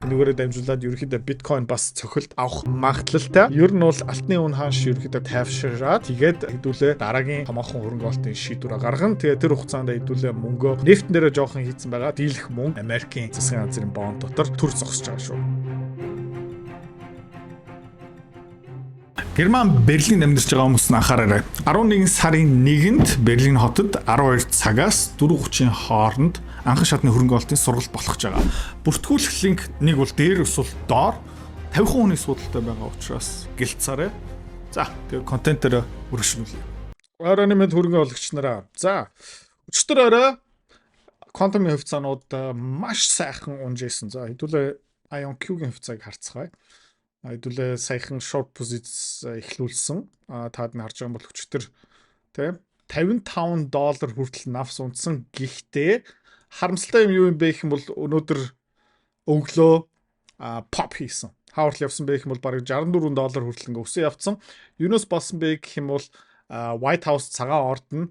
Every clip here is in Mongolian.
Энүүгээрээ дамжуулаад ерөнхийдөө биткойн бас цохилт авах магадлалтай. Ер нь бол алтны үн ханш ерөнхийдөө тайвшираад, тэгээд хэдүүлээ дараагийн томоохон хөрөнгө оруулалтын шийдвэрээ гаргана. Тэгээд тэр хугацаанд хэдүүлээ мөнгөө нефтэн дээрээ жоохон хийцэн байгаа. Дийлэх мөнгө Америкийн засгийн газрын бонд дотор төр зогсож байгаа шүү. Герман Берлинд амьдарч байгаа хүмүүс нь анхаараарай. 11 сарын 1-нд Берлин хотод 12 цагаас 4:30-ын хооронд анхан шатны хөрөнгө оруулалтын сургалт болох гэж байгаа. Бүртгүүлэх линк нэг бол дээр эсвэл доор 50 хүний суудалтай байгаа учраас гэлцаарай. За, тэгээ контентоор үргэлжлүүлье. Оройн мэнд хөрөнгө оруулагч нараа. За, өчигдөр орой квантумын хувьцаанууд маш сайхан унжсэн. За, хэдүүлээ IonQ-гийн хувьцааг харцгаая. Хэдүүлээ саяхан short positions эхлүүлсэн. Таад нь харж байгаа бол өчигдөр тийм 55 доллар хүртэл навс унтсан. Гэхдээ харамсалтай юм юу юм бэ гэх юм бол өнөөдөр өглөө pop хийсэн. Хаа хүртэл явсан бэ гэх юм бол бараг 64 доллар хүртэл ингээ өсөө явцсан. Юунаас болсон бэ гэх юм бол White House цагаан ордон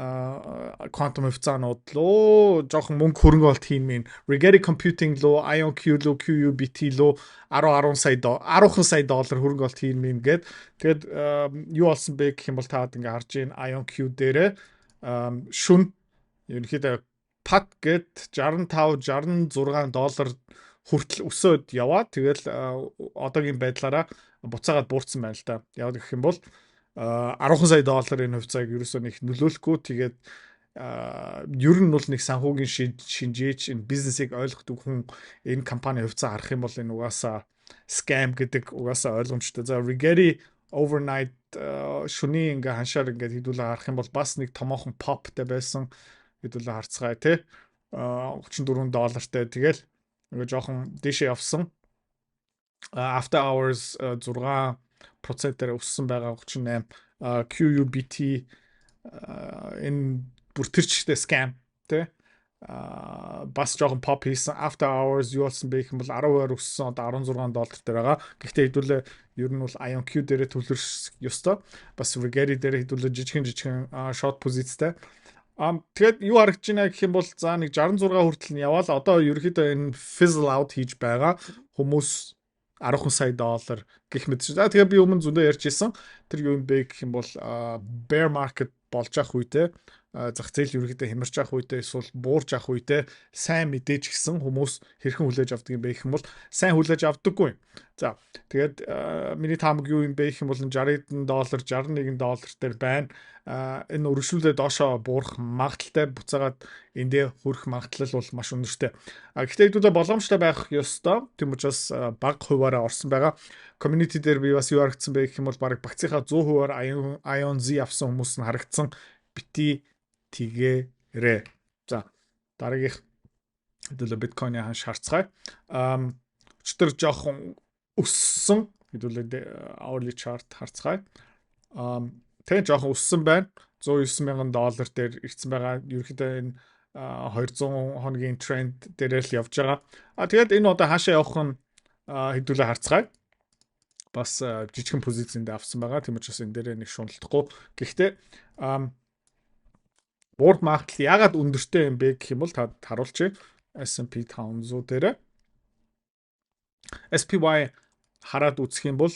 квантум хувьцаанууд лөө жоохон мөнгө хөрөнгө олт хийн мэн Rigetti Computing лөө, IonQ лөө, QUBT лөө 10 10 сая 10 сая доллар хөрөнгө олт хийн мэн гээд, тэгээд юу болсон бэ гэх юм бол таад ингээ харж байна, IonQ дээрээ шүн ерөнхийдөө пат гэд 65 66 доллар хүртэл өсөөд яваа. Тэгэл одоогийн байдлаараа буцаагаад буурсан байна л да. Яг гэх юм бол 10 сая долларын хувьцааг ерөөсөө нэг нөлөөлөхгүй, тэгээд ер нь бол нэг санхүүгийн шинжээч, энэ бизнесийг ойлгодог хүн энэ компани хувьцаа харах юм бол энэ угаасаа scam гэдэг угаасаа ойлгомжтой. За, Rigetti overnight шүний ингээ ханшаар ингээд хэдүүлээ харах юм бол бас нэг томоохон popтай байсан. Хэдүүлээ харцгаая те. 34 доллартай, тэгэл ингээ жоохон дээшээ явсан. After hours 6 процентээр өссөн байгаа, 38. QUBT энэ бүр тэр чигтээ scam тий, бас жоохон pop хийсэн. After hours юу болсон бэ гэх юм бол 10% өссөн, одоо 16 доллар дээр байгаа. Гэхдээ хэдүүлээ ер нь бол IonQ дээрээ төвлөрөх ёстой. Бас Rigetti дээр хэдүүлээ жижигэн жижигэн short позицтэй. Тэгээд юу харагдаж байна гэх юм бол за нэг 66 хүртэл нь яваал, одоо ерөөхдөө энэ fizzle out хийж байгаа хүмүүс 10 сая доллар гэх мэт. За, тэгээ би өмнө зөндөө ярьж исэн. Тэр юу юм бэ гэх юм бол bear market болж ах үедээ, зах зээл ерөөхдөө хямарч авах үедээ эсвэл буурч авах үедээ сайн мэдээж гисэн хүмүүс хэрхэн хүлээж авдаг юм бэ гэх юм бол сайн хүлээж авдаггүй. За, тэгээд миний таамаг юу юм бэ гэх юм бол 60 доллар, 61 доллар дээр байна. Энэ өргөжлүүлээ доошоо буурах магадлалтай, буцаагаад эндээ хүрэх магадлал бол маш өндөртэй. А гэхдээ хэдүүлээ боломжтой байх ёстой. Тийм учраас бага хувиараа орсон байгаа. Community дээр би бас юу харагдсан бэ гэх юм бол бараг багцынхаа 100%-аар IONZ авсан хүмүүс нь харагдсан. Бити тэгээрээ. За, дараагийнх хэдүүлээ биткойны ханш харцгаая. Өчигдөр жоохон өссөн. Хэдүүлээ hourly chart харцгаая. Тэгээ жоохон өссөн байна. 109 мянган доллар дээр ирсэн байгаа. Ерөнхийдөө энэ 200 хоногийн тренд дээрээ л явж байгаа. А тэгээд энэ одоо хаашаа явах нь хэдүүлээ харцгаая. Бас жижигхэн позицинд авсан байгаа. Тийм учраас энэ дээрээ нэг шуналдахгүй. Гэхдээ буурах магадлал яагаад өндөртэй юм бэ гэх юм бол та харуулчих. S&P 500 дээр SPY хараад үзэх юм бол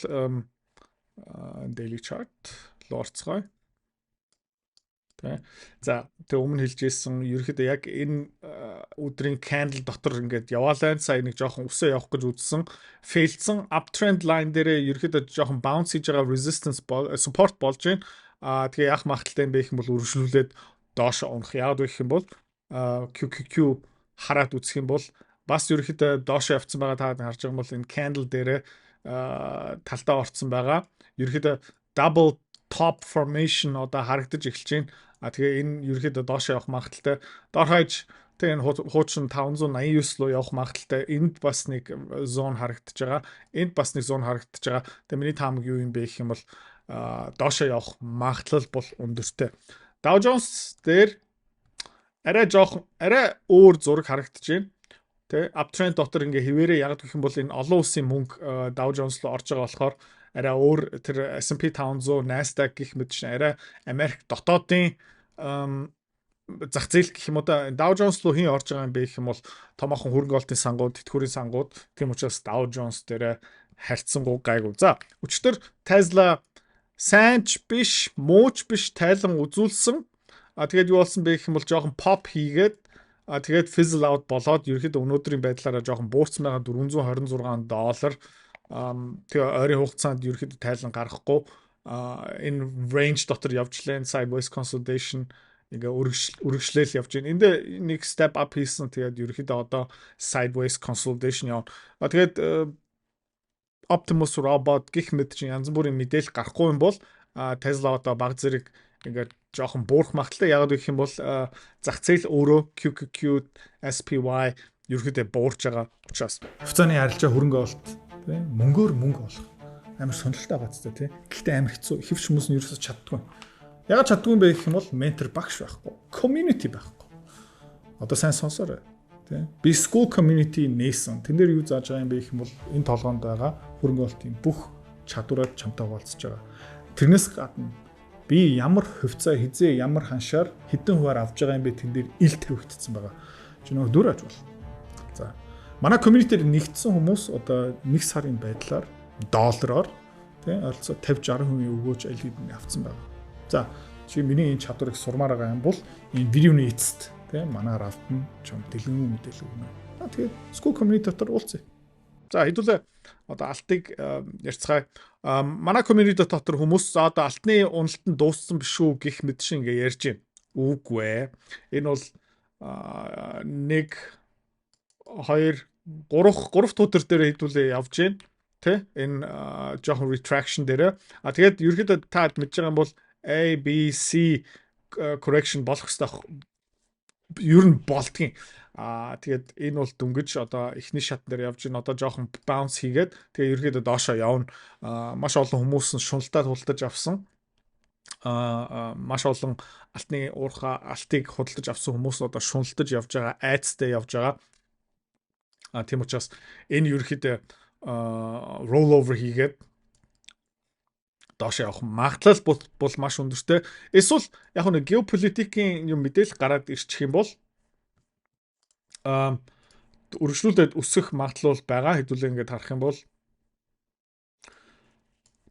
daily chart руу орцгоё. Тэ. За, тэгээ өмнө хэлж ирсэн, ерөөхдөө яг энэ өдрийн candle дотор ингээд яваалаа, сая нэг жоохон өсөө явах гэж үзсэн. Failдсан, uptrend line дээрээ ерөөхдөө жоохон bounce хийж байгаа, resistance support болж байна. Аа, тэгээ яах магадлалтай юм бэ гэх юм бол үргэлжлүүлээд доош унах. Яг гэх юм бол QQQ хараад үзэх юм бол бас ерөөхдөө доош явцсан байгаа. Та харж байгаа бол энэ candle дээрээ талтаа орцсон байгаа. Ерөөхдөө double top formation одоо харагдаж эхэлж байна. А тэгээ энэ ерөөхдөө доош явах магадлалтай. Дор хаяж тэгээ энэ хуучин 589 руу явах магадлалтай. Энд бас нэг zone харагдаж байгаа. Энд бас нэг zone харагдаж байгаа. Тэгээ миний таамаг юу юм бэ гэх юм бол доошоо явах магадлал бол өндөртэй. Dow Jones дээр арай жоохон арай өөр зураг харагдаж байна. Тэ, uptrend дотор ингээ хിവэрээ, яг гэх юм бол энэ олон улсын мөнгө Dow Jones руу орж байгаа болохоор арай өөр, тэр S&P 500, Nasdaq гэх мэт чинь арай Америк дотоодын Зах зээл гэх юм уу да, Dow Jones руу хэн орж байгаа юм бэ гэх юм бол томоохон хөрөнгө оруулалтын сангууд, тэтгэврийн сангууд. Тийм учраас Dow Jones дээр харьцангуй гайгүй. За, өчигдөр Tesla сайн ч биш, муу ч биш тайлан үзүүлсэн. А тэгээд юу болсон бэ гэх юм бол жоохон pop хийгээд, а тэгээд fizzle out болоод, ерөөхдөө өнөөдрийн байдлаараа жоохон буурсан байгаа, 426 доллар. Тэгээ ойрын хугацаанд ерөөхдөө тайлан гаргахгүй энэ range дотор явж лэн, sideways consolidation ингээ үргэлжлээл явж байна. Энд нэг step up хийсэн. Тэгээд ерөөхдөө одоо sideways consolidation явна. А тэгээд Optimus robot гэх мэт чинь янз бүрийн мэдээлэл гарахгүй юм бол Tesla одоо баг зэрэг ингээд жоохон буурах магадлалтай. Яг гэх юм бол зах зээл өөрөө QQQ, SPY ерөөхдөө буурч байгаа учраас. Хувьцааны арилжаа, хөрөнгө оруулалт, тийм, мөнгөөр мөнгө олох амар сонирхолтой байгаа ч тийм. Гэхдээ амар хэцүү. Хэвч хүмүүс нь ерөөсөө чаддгүй. Ягаад чаддгүй юм бэ гэх юм бол ментор, багш байхгүй. Community байхгүй. Одоо сайн сонсоорой. Тийм. Би Skool community нээсэн. Тэн дээр юу зааж байгаа юм бэ гэх юм бол энэ толгоонд байгаа хөрөнгө оруулалтын бүх чадвараар чамтай хуваалцаж байгаа. Тэрнээс гадна би ямар хувьцаа хэзээ, ямар ханшаар, хэдэн хувиар авж байгаа юм бэ, тэн дээр ил тавигдсан байгаа. Чи нөгөө дүр аж бол. За. Манай community-д нэгдсэн хүмүүс одоо нэг сарын байдлаар доллараар, тийм, ойролцоо 50 60% өгөөж аль хэдийн авцсан байна. За, чи миний энэ чадварыг сурмаар байгаа юм бол энэ видеоны эцэст, тийм, манай рафтн чам дэлгэн мэдээлэл өгнө. Аа, тэгээд Skool community дотор уулзъя. За, хэдүүлээ одоо алтыг ярьцгаая. Манай community дотор хүмүүс за, одоо алтны уналт нь дууссан биш үү гэх мэт шиг ингээ ярьж байна. Үгүй ээ. Энэ бол 1 2 3 3 тутар дээр хэдүүлээ явж байна. Тэ? Энэ жоохон retraction дээр. А тэгээд ерөөхдөө та мэдж байгаа юм бол A B C correction болох хэрэгтэй, ер нь болдгийн. Аа, тэгээд энэ бол дөнгөж одоо эхний шатн дээр явж байна. Одоо жоохон bounce хийгээд, тэгээ ерөөхдөө доошоо явна. Аа, маш олон хүмүүс нь шуналтаа худалдаж авсан. Аа, маш олон алтны уурхаа, алтыг худалдаж авсан хүмүүс одоо шуналтаж явж байгаа, айцтай явж байгаа. Аа, тийм учраас энэ ерөөхдөө roll over хийгээд доош явах магадлал бол маш өндөртэй. Эсвэл яг нэг геополитикийн юм мэдээлэл гараад ирчих юм бол үргэлжлүүлээд өсөх магадлал бол байгаа. Хэдүүлээ ингээд харах юм бол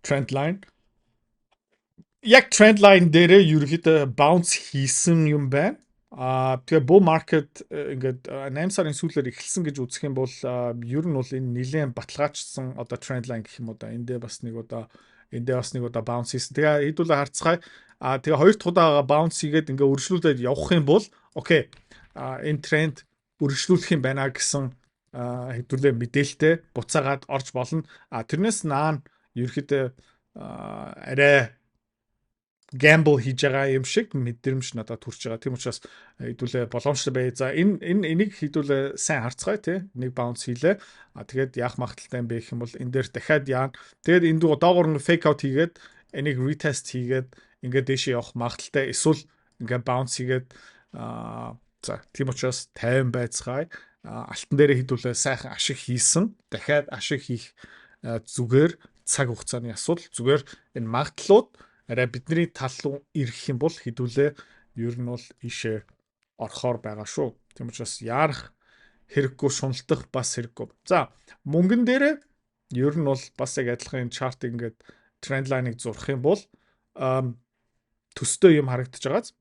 trend line, яг trend line дээрээ ерөөхдөө bounce хийсэн юм байна. А тэгээ bull market ингээд 8 сарын сүүлээр эхэлсэн гэж үзэх юм бол ер нь бол энэ нэлээд баталгаажсан одоо trend line гэх юм уу да. Эндээ бас нэг удаа bounce хийсэн. Тэгээ хэдүүлээ харцгаая. А тэгээ хоёр дахь удаага bounce хийгээд ингээ үргэлжлүүлээд явах юм бол okay. А энэ тренд үргэлжлүүлэх юм байна гэсэн хэдүүлээ мэдээлэлтэй буцаагаад орж болно. А тэрнээс наан ерөөхдөө арай gamble хийж байгаа юм шиг мэдрэмж надад төрж байгаа. Тийм учраас хэдүүлээ боломжтой бай. За, энэ энэ энийг хэдүүлээ сайн харцгаая, тий. Нэг bounce хийлээ. А тэгээд яах магадлалтай юм бэ гэх юм бол энэ дээр дахиад яана. Тэгээд энэ доогуур нь fake out хийгээд, энийг retest хийгээд, ингээд дээшээ явах магадлалтай. Эсвэл ингээд bounce хийгээд. За, тийм учраас 50 байцгаая. Алтан дээрээ хэдүүлээ сайхан ашиг хийсэн. Дахиад ашиг хийх зүгээр цаг хугацааны асуудал. Зүгээр энэ магадлалууд арай бидний тал руу ирэх юм бол хэдүүлээ ер нь бол ийшээ орхоор байгаа шүү. Тийм учраас яарах хэрэггүй, шуналтах бас хэрэггүй. За, мөнгөн дээрээ ер нь бол бас яг адилхан энэ chart ингээд trend line-ыг зурах юм бол төстэй юм харагдаж байгааз.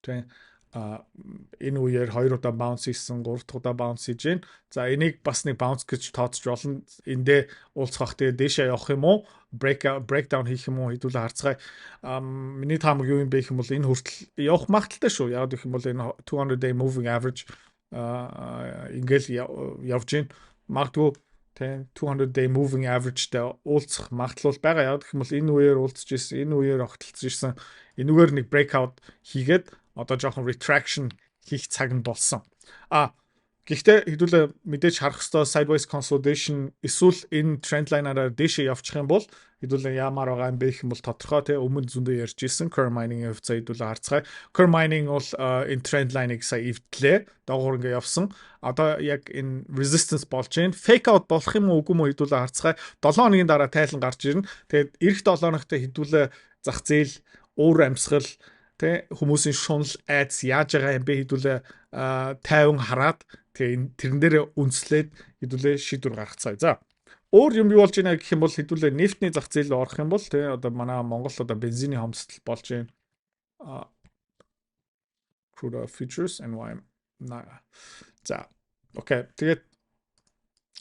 Тийм, энэ үеэр хоёр удаа bounce хийсэн, гурав дахь удаа bounce хийж гин. За, энийг бас нэг bounce гэж тооцож болно. Эндээ уулзах, тэгээ дээшээ явах юм уу? Breakdown хийх юм уу? Хэдүүлээ харцгаая. Миний таамаг юу юм бэ гэх юм бол энэ хүртэл явах магадлалтай шүү. Яг гэх юм бол энэ 200 day moving average ингээл явж гин. Магадгүй, тийм, 200 day moving average-тэй уулзах магадлал байгаа. Яг гэх юм бол энэ үеэр уулзж ирсэн, энэ үеэр огтлцож ирсэн. Энүүгээр нэг breakout хийгээд одоо жоохон retraction хийх цаг нь болсон. А гэхдээ хэдүүлээ мэдээж харах ёстой, sideways consolidation эсвэл энэ trend line-аараа дээшээ явчих юм бол хэдүүлээ яамаар байгаа юм бэ гэх юм бол тодорхой, тий, өмнө зөндөө ярьж ирсэн Coeur Mining-ийн хувьцаа хэдүүлээ харцгаая. Coeur Mining бол энэ trend line-ыг сая эвдлээ. Доогуур ингээ явсан. Одоо яг энэ resistance болж байна. Fake out болох юм уу, үгүй юм уу, хэдүүлээ харцгаая. 7 хоногийн дараа тайлан гарч ирнэ. Тэгээд ирэх 7 хоногт хэдүүлээ зах зээл уур амьсгал Тэ, хүмүүсийн шунал, айдас яаж байгаа юм бэ, хэдүүлээ тайван хараад, тэгээ тэрэн дээр үндэслээд хэдүүлээ шийдвэр гаргацгаая. За, өөр юм юу болж байна гэх юм бол хэдүүлээ нефтний зах зээл рүү орох юм бол, тэ, одоо манай Монгол одоо бензиний хомсдол болж байна. Crude oil futures NYM. За, окей. Тэгээд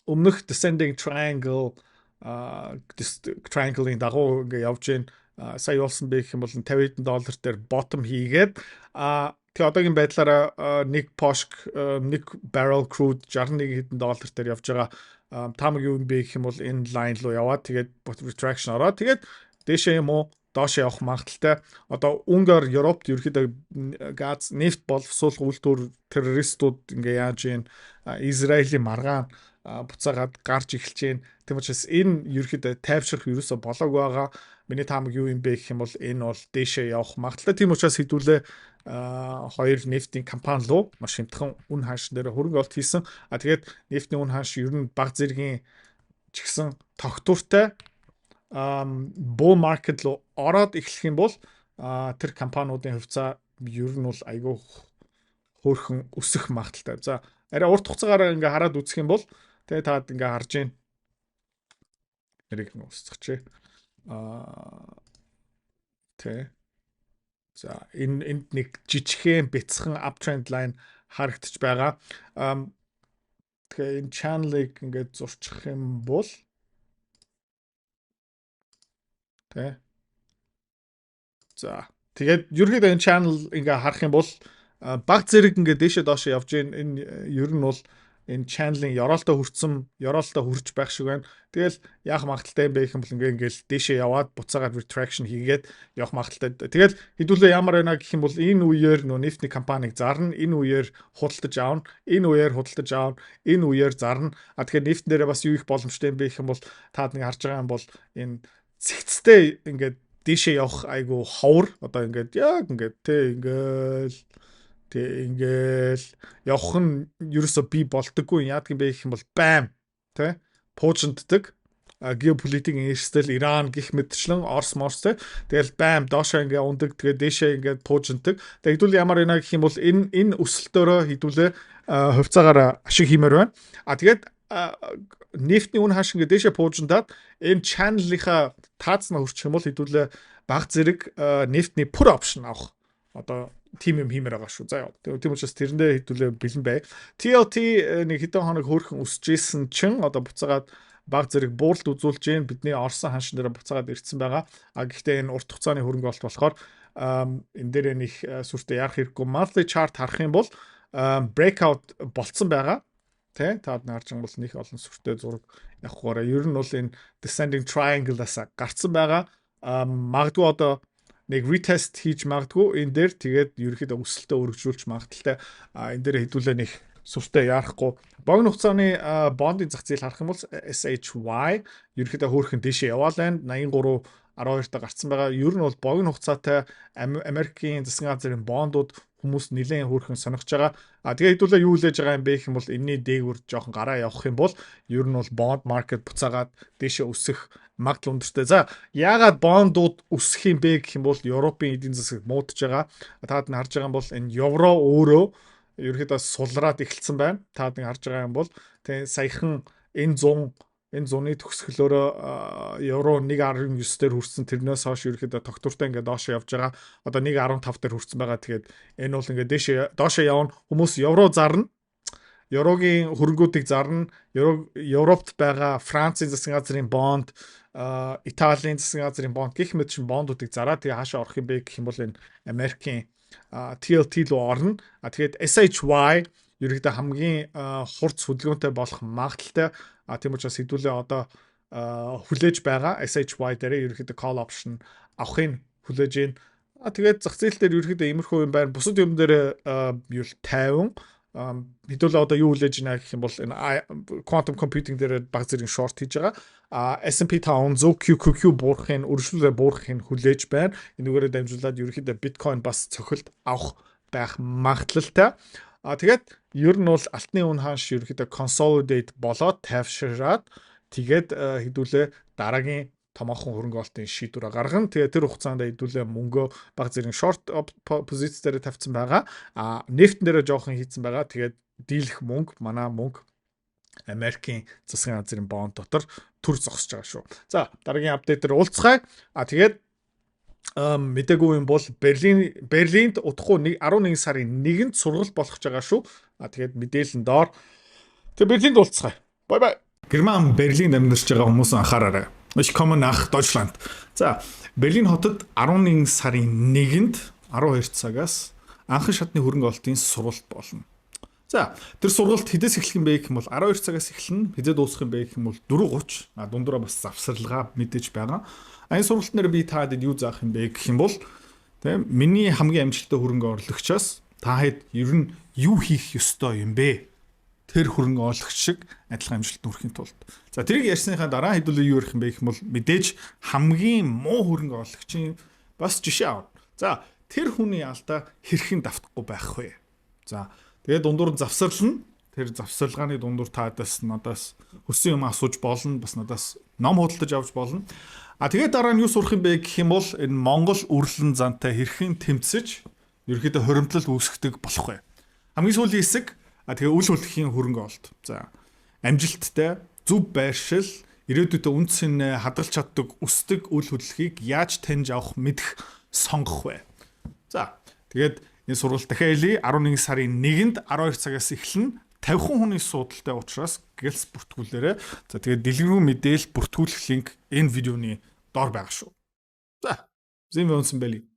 өмнөх descending triangle triangle-ийн дагуу ингээ явж байна. Сая болсон бэ гэх юм бол 50 хэдэн доллар дээр bottom хийгээд, тэгээ одоогийн байдлаараа нэг пошк, нэг barrel crude 61 хэдэн доллар дээр явж байгаа. Таамаг юу юм бэ гэх юм бол энэ line руу яваад, тэгээд retraction ороод, тэгээд дээшээ юм уу доош явах магадлалтай. Одоо Унгар, Европт ерөөхдөө газ, нефт боловсруулах үйлдвэр, террористууд ингээ яаж юм, Израилийн маргаан буцаагаад гарч эхэлж байна. Тийм учраас энэ ерөөхдөө тайвшрах ерөөсө болоог байгаа. Миний таамаг юу юм бэ гэх юм бол энэ бол дээшээ явах магадлалтай. Тийм учраас хэдүүлээ хоёр нефтийн компани руу маш хямдхан үн ханш дээр хөрөнгө оруулалт хийсэн. А тэгээд нефтийн үн ханш ер нь баг зэргийн ч гэсэн тогтвортой bull market руу ороод эхлэх юм бол тэр компаниудын хувьцаа ер нь бол айгүй хөөрхөн өсөх магадлалтай. За, арай урт хугацаагаар ингээ хараад үзэх юм бол тэгээ таад ингээ харж байна. Нэрийг нь устгах. Тэ. За, энэ энд нэг жижигхэн бяцхан uptrend line харагдаж байгаа. Тэгэхээр энэ channel-ыг ингээд зурчих юм бол, тэ. За, тэгээд ерөнхийдөө энэ channel ингээ харах юм бол баг зэрэг ингээ дээшээ доошоо явж гин. Энэ ер нь бол энэ channel-ын ёроолтой хүрсэн, ёроолтой хүрч байх шиг байна. Тэгэл яах магадлалтай юм бэ гэх юм бол ингээ ингээл дээшээ яваад буцаагаад retraction хийгээд явах магадлалтай. Тэгэл хэдүүлээ ямар байна гэх юм бол энэ үеэр нөө нефтний компанийг зарна, энэ үеэр худалдаж авна, энэ үеэр худалдаж авна, энэ үеэр зарна. А тэгэхээр нефтэн дээрээ бас юу их боломжтой юм бэ гэх юм бол таад нэг харж байгаа юм бол энэ цэгцтэй ингээд дээшээ явах айгу ховор, одоо ингээд яг ингээд тэ ингээл тэг ингээл явах нь ерөөсөө бий болдоггүй. Яадаг юм бэ гэх юм бол бам, тэ, пуужинддаг геополитикийн эрсдэл, Иран гих мэтчлэн, Орос морс, тэ, тэгэл бам, доошоо ингээ ундаг, тэгээ дээшээ ингээ пуужиндаг. Тэгээ хэдүүл ямар байна гэх юм бол энэ өсөлтөөрөө хэдүүлээ хувьцаагаар ашиг хиймээр байна. А тэгээд нефтний үн ханш ингээ дээшээ пуужиндаад энэ channel-ийнхаа таацнаа хүрчих юм бол хэдүүлээ баг зэрэг нефтний put option авах одоо тим юм хиймээр байгаа шүү. За яа. Тийм учраас тэрэндээ хэдүүлээ бэлэн бай. TLT нэг хэдэн хоног хөөрхөн өсөж исэн чин одоо буцаагаад баг зэрэг бууралт үзүүлж гин, бидний орсон ханшин дээр буцаагаад ирсэн байгаа. А гэхдээ энэ урт хугацааны хөрөнгө оруулалт болохоор энэ дээр нэг сүртэй ярах хэрэггүй. Monthly chart харах юм бол breakout болцсон байгаа. Тэ, таад харж байгаа бол нэг олон сүртэй зураг явахгаараа ер нь бол энэ descending triangle-аас гарцсан байгаа. Магадгүй одоо нэг retest хийж магадгүй энэ дээр, тэгээд ерөөхдөө өсөлтөө өргөжүүлж магадлалтай. Энэ дээр хэдүүлээ нэг сүртэй яарахгүй. Богино хугацааны бондын зах зээл харах юм бол SHY ерөөхдөө хөөрхөн дээшээ яваал байна. 83 12-т гарцсан байгаа. Ер нь бол богино хугацаатай Америкийн засгийн газрын бондууд хүмүүс нэлээд хөөрхөн сонирхож байгаа. А тэгээ хэдүүлээ юу хүлээж байгаа юм бэ гэх юм бол энэний дээгүүр жоохон гараа явах юм бол ер нь бол bond market буцаагаад дээшээ өсөх магадлал өндөртэй. За, яагаад бондууд өсөх юм бэ гэх юм бол Европын эдийн засаг муудаж байгаа. Таад нь харж байгаа юм бол энэ евро өөрөө ерөөхдөө сулраад эхэлсэн байна. Таад нэг харж байгаа юм бол тэг саяхан энэ 100, энэ зуны төгсгөлөөрөө евро 1.19 дээр хүрсэн. Тэрнээс хойш ерөөхдөө тогтвортой ингээд доошо явж байгаа. Одоо 1.15 дээр хүрсэн байгаа. Тэгээд энэ бол ингээд дээшээ доошо явна. Хүмүүс евро зарна. Еврогийн хөрөнгүүдийг зарна. Европт байгаа Францын засгийн газрын бонд, Италийн засгийн газрын бонд гэх мэт чин бондуудыг зараад, тэгээ хаашаа орох юм бэ гэх юм бол энэ Америкийн TLT руу орно. А тэгээд SHY ерөөхдөө хамгийн хурц хөдөлгөөнтэй болох магадлалтай. А тийм учраас хэдүүлээ одоо хүлээж байгаа SHY дээр ерөөхдөө call option авахыг хүлээж байна. А тэгээд зах зээл дээр ерөөхдөө иймэрхүү юм байна. Бусад юм дээр юу л 50 хэдүүлээ одоо юу хүлээж байна гэх юм бол энэ quantum computing дээр баг зэрэг short хийж байгаа. А S&P 500, QQQ буурахын, өргөжлөлөө буурахыг хүлээж байна. Энүүгээрээ дамжуулаад ерөөхдөө биткойн бас цохилт авах байх магадлалтай. А тэгээд ер нь бол алтны үн ханш ерөөхдөө consolidate болоод тайвшираад, тэгээд хэдүүлээ дараагийн Томоохон хөрөнгө оруулалтын шийдвэрээ гаргана. Тэгээ тэр хугацаанд хэдүүлээ мөнгөө баг зэрэг short позиц дээр тавьсан байгаа. А нефтэн дээр жоохон хийцэн байгаа. Тэгээд дийлэх мөнгө, манай мөнгө Америкийн засгийн газрын бонд дотор төр зогсож байгаа шүү. За, дараагийн update дээр уулзцгаая. А тэгээд мдэггүй юм бол Берлинд удахгүй 11 сарын 1-нд сургалт болох гэж байгаа шүү. А тэгээд мэдээлэл нь доор. Тэгээд Берлинд уулзцгаая. Bye bye. Герман, Берлинд амьдарч байгаа хүмүүс, анхаараарай. Ich komme nach Deutschland. За, Берлин хотод 11 сарын 1-нд 12 цагаас анхан шатны хөрөнгө оруулалтын сургалт болно. За, тэр сургалт хэдээс эхлэх юм бэ гэх юм бол 12 цагаас эхэлнэ. Хэзээ дуусах юм бэ гэх юм бол 4:30. А дундураа бас завсарлага мэдээж байгаа. А энэ сургалтын дээр би та хэд юу заах юм бэ гэх юм бол, тийм, миний хамгийн амжилттай хөрөнгө оруулагчаас та хэд ер нь юу хийх ёстой юм бэ? Тэр хөрөнгө оруулагч шиг адилхан амжилтанд хүрэхин тулд. За, тэрийг ярьсныхаа дараа хэдүүлээ юу ярих юм бэ гэх юм бол мэдээж хамгийн муу хөрөнгө оруулагчийн бас жишээ авна. За, тэр хүний алдаа хэрхэн давтахгүй байх вэ? За, тэгээд дундуур завсарлана. Тэр завсарлагын дундуур таадас надаас хүссэн юм асууж болно. Бас надаас ном худалдаж авч болно. А тэгээд дараа нь юу сурах юм бэ гэх юм бол энэ Монгол үрлэн зантай хэрхэн тэмцэж ерөөхдөө хуримтлал үүсгдэг болох вэ? Хамгийн сүүлийн хэсэг, а тэгээ үл хөдлөхийн хөрөнгө оруулалт. За, амжилттай зөв байршил, ирээдүйдээ үнэ цэнэ хадгалж чаддаг, өсдөг үл хөдлөхийг яаж таньж авах, мэдэх, сонгох вэ? За, тэгээд энэ сургалт, дахиад хэлье, 11 сарын 1-нд 12 цагаас эхэлнэ. 50 хүний суудалтай учраас гэлс бүртгүүлээрэй. За, тэгээд дэлгэрэнгүй мэдээлэл, бүртгүүлэх линк энэ видеоны доор байгаа шүү. За, sehen wir uns in Berlin.